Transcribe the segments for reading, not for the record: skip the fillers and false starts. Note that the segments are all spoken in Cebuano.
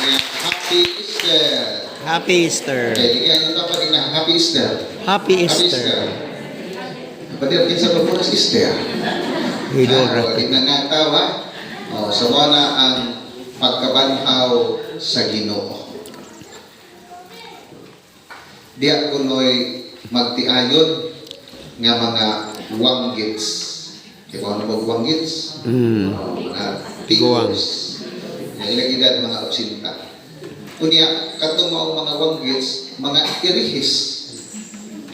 Nga Happy Easter. Happy Easter. Okay, bigyan nyo dapat na Happy Easter. Happy Happy Easter. Easter. Kapatid, kinsa pa po Easter? Hidora. Ah, wala na nga tawa. Oh, so mo na ang pagkabanhaw sa Ginoo. Diya kunoy magtiayon nga mga wanggits. Di ba ano ba wanggits? Mm. Oh, mga Tiguang. tigos. Nga ilang edad mga 80. Unya, katong maong mga wanggits, mga irihis.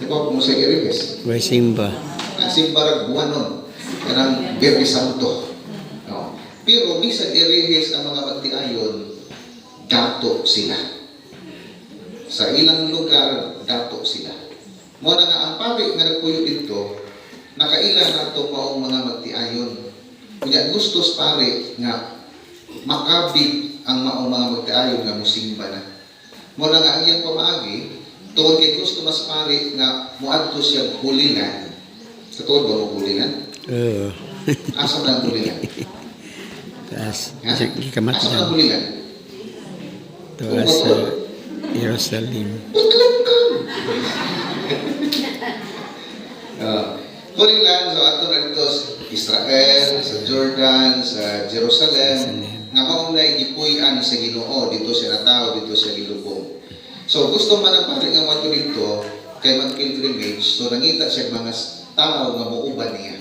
Di ba kung sa irihis? May simba. Ang simbarag buwanon kanang Biyernes Santo. No. Pero bisan irihis ang mga magtiayon, dato sila. Sa ilang lugar, dato sila. Mo na nga ang pari nga nagpuyo dito, nakaila nato maong mga magtiayon. Unya gustos pare nga makabig ang maong mga magtiayon nga musimba na. Mo na nga ang iyang pamaagi, tungod kay gusto mas pare nga muadto siya Holy Land. Sa tuod ba mo Holy Land? Oo. Asa man ang Holy Land? Taas. Ha? Gikamat Asa man ang lang. Holy Land? Taas sa Jerusalem. Putlong ka! Holy Land, so ato na dito sa Israel, sa Jordan, sa Jerusalem, Jerusalem. nga mao na gipuy-an sa Ginoo dito siya natawo, dito siya gilubong. So gusto man ang pari nga moadto dito kay mag-pilgrimage, so nangita siya mga tao nga muuban niya.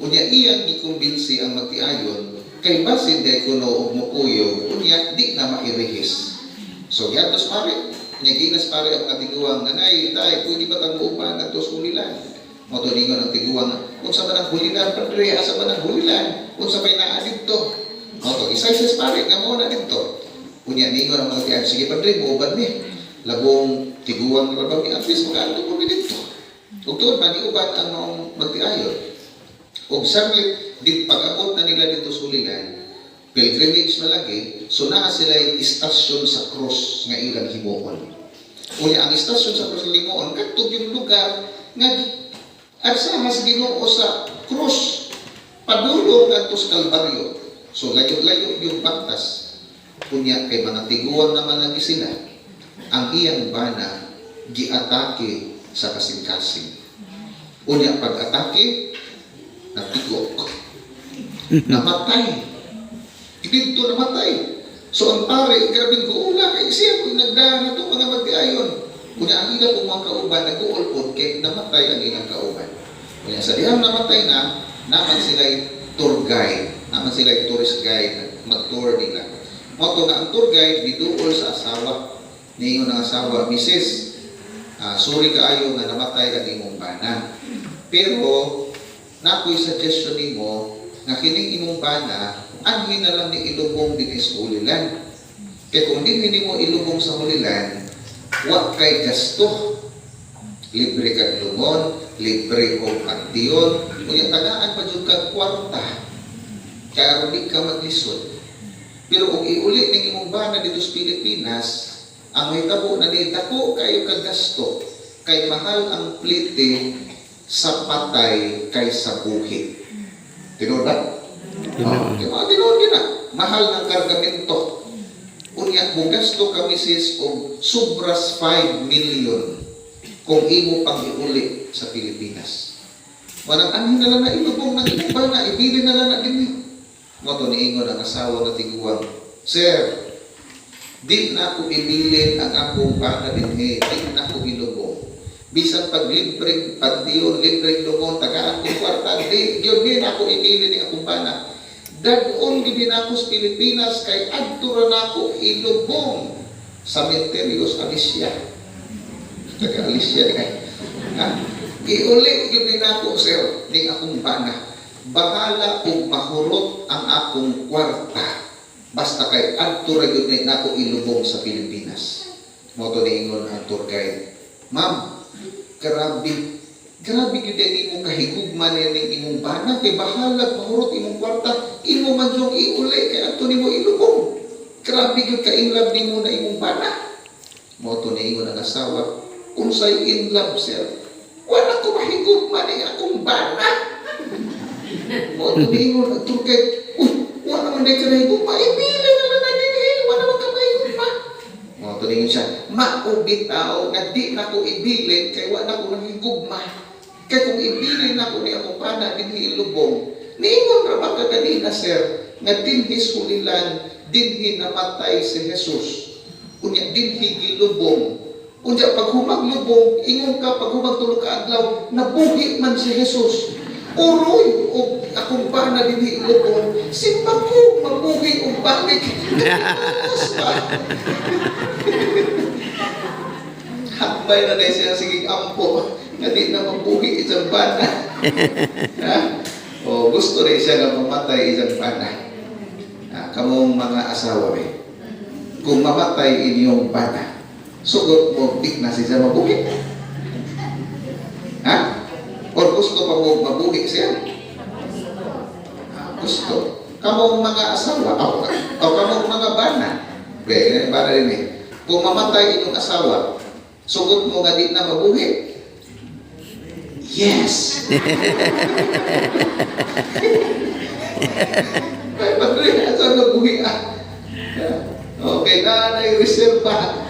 Unya iyang gikumbinsi ang magtiayon kay basin day kuno og mukuyog, unya di na mairihis. So giantos pare, nya ginas pare ang mga tiguang, "Nanay, tay, pwede ba tang muuban ngadto sa Holy Land?" Mo to ningon ang tiguang, "Unsa man ang Holy Land, padre? Asa man ang Holy Land? Unsa may naa didto?" Mo to isay pare nga mo na didto. Unya ningon ang mga tiyan, "Sige padre, muuban mi. Labong tiguang ra ba mi, at least makaadto ko mi didto." Ug tuod man niuban ang maong magtiayon. Ug saglit dit pag-abot na nila dito sa Holy Land, pilgrimage na lagi, so naa sila istasyon sa cross nga ilang himuon. Unya ang istasyon sa cross nga himuon kadto yung lugar nga arsahas Ginoo sa cross padulong ngadto sa Kalbaryo. So layo-layo yung baktas. Unya kay mga tiguang naman lagi sila, ang iyang bana giatake sa kasing-kasing. Unya pag-atake, natigok. Namatay. Dito namatay. So ang pare, grabing guula kay siya kung nagdaan na mga magdiayon. Unya ang ilang kung mga kauban, nag-uol pod kay namatay ang ilang kauban. Unya sa dihang namatay na, naman sila'y tour guide, naman sila'y tourist guide, mag-tour nila. Mo to nga ang tour guide giduol sa asawa. Niingon ang asawa, "Mrs., sorry kaayo nga namatay ang imong bana. Pero nakoy suggestion nimo nga kining imong bana anhi na lang ni ilubong dinhi sa Holy Land. Kay kung dinhi nimo ilubong sa Holy Land, wa kay gasto. Libre kag lungon, libre og panteon, unya tagaan pa jud kag kwarta. Kay aron di ka maglisod. Pero kung iuli ning imong bana dito sa Pilipinas, ang mahitabo na ni dako kayo kag gasto kay mahal ang plite sa patay kaysa buhi." Tinuod ba? Tinuod. Oh, tinuod, tinuod yun na. Mahal ng kargamento. Unya, mugasto kami sis og sobras 5 million kung imo pang iuli sa Pilipinas. Walang anhin na lang na ilubong ng imong bana, ibili na lang na dinhi." Mo to niingon ang asawa nga tiguang, "Sir, di na ako ibilin ang akong bana dinhi, di na ako ilubong. Bisan pag libreng panteon, libreng lungon, tagaan kong kwarta, di, yun di na ako ibilin ang akong bana. Dad-on gid nako sa Pilipinas kay adto ra nako ilubong sa Sementeryo sa Alicia." Taga Alicia di kay. Ha? "Iuli gyud ni nako, sir, ning akong bana. Bahala og mahurot ang akong kwarta. Basta kay adto ra gyud ni nako ilubong sa Pilipinas." Mo to niingon ang tour guide, "Ma'am, grabe. Grabe gyud nimo kahigugma ni imong bana kay bahalag mahurot imong kwarta, imo man jung iuli kay adto nimo ilubong. Grabe gyud ka in love nimo na imong bana." Mo to niingon ang asawa, "Unsay in love, sir? Wala ko mahigugma ni akong bana." Mo to niingon ang tour guide, "Uy, wala man day ka nahigugma, ibili na lang na dinhi, wala man ka mahigugma." Ningon siya, "Mao bitaw nga di nako ibilin kay wa nako nahigugma. Kay kung ibilin nako ni akong bana dinhi ilubong, niingon ra ba ka ganina, sir, nga dinhi sulilan, dinhi namatay si Jesus. Unya dinhi gilubong. Unya paghumag lubong, ingon ka paghumag 3 ka adlaw, nabuhi man si Jesus. Uroy og akong bana dinhi ilubong, simba ko mabuhi og balik." Tapos ba? Hakbay na na siya, sige, ampo nga di na mabuhi isang bana. Ha? O gusto rin siya nga mamatay isang bana. Ha? Kamong mga asawa be. Kung mamatay inyong bana, sugot mo di na siya mabuhi? Ha? Or gusto pa mo mabuhi siya? Ah, gusto. Kamong mga asawa, o kamong mga bana, be, bana din eh. Kung mamatay inyong asawa, sugot mo nga di na mabuhi? Yes! Ay, patuloy na sa nabuhi ah. Okay na, na reserva.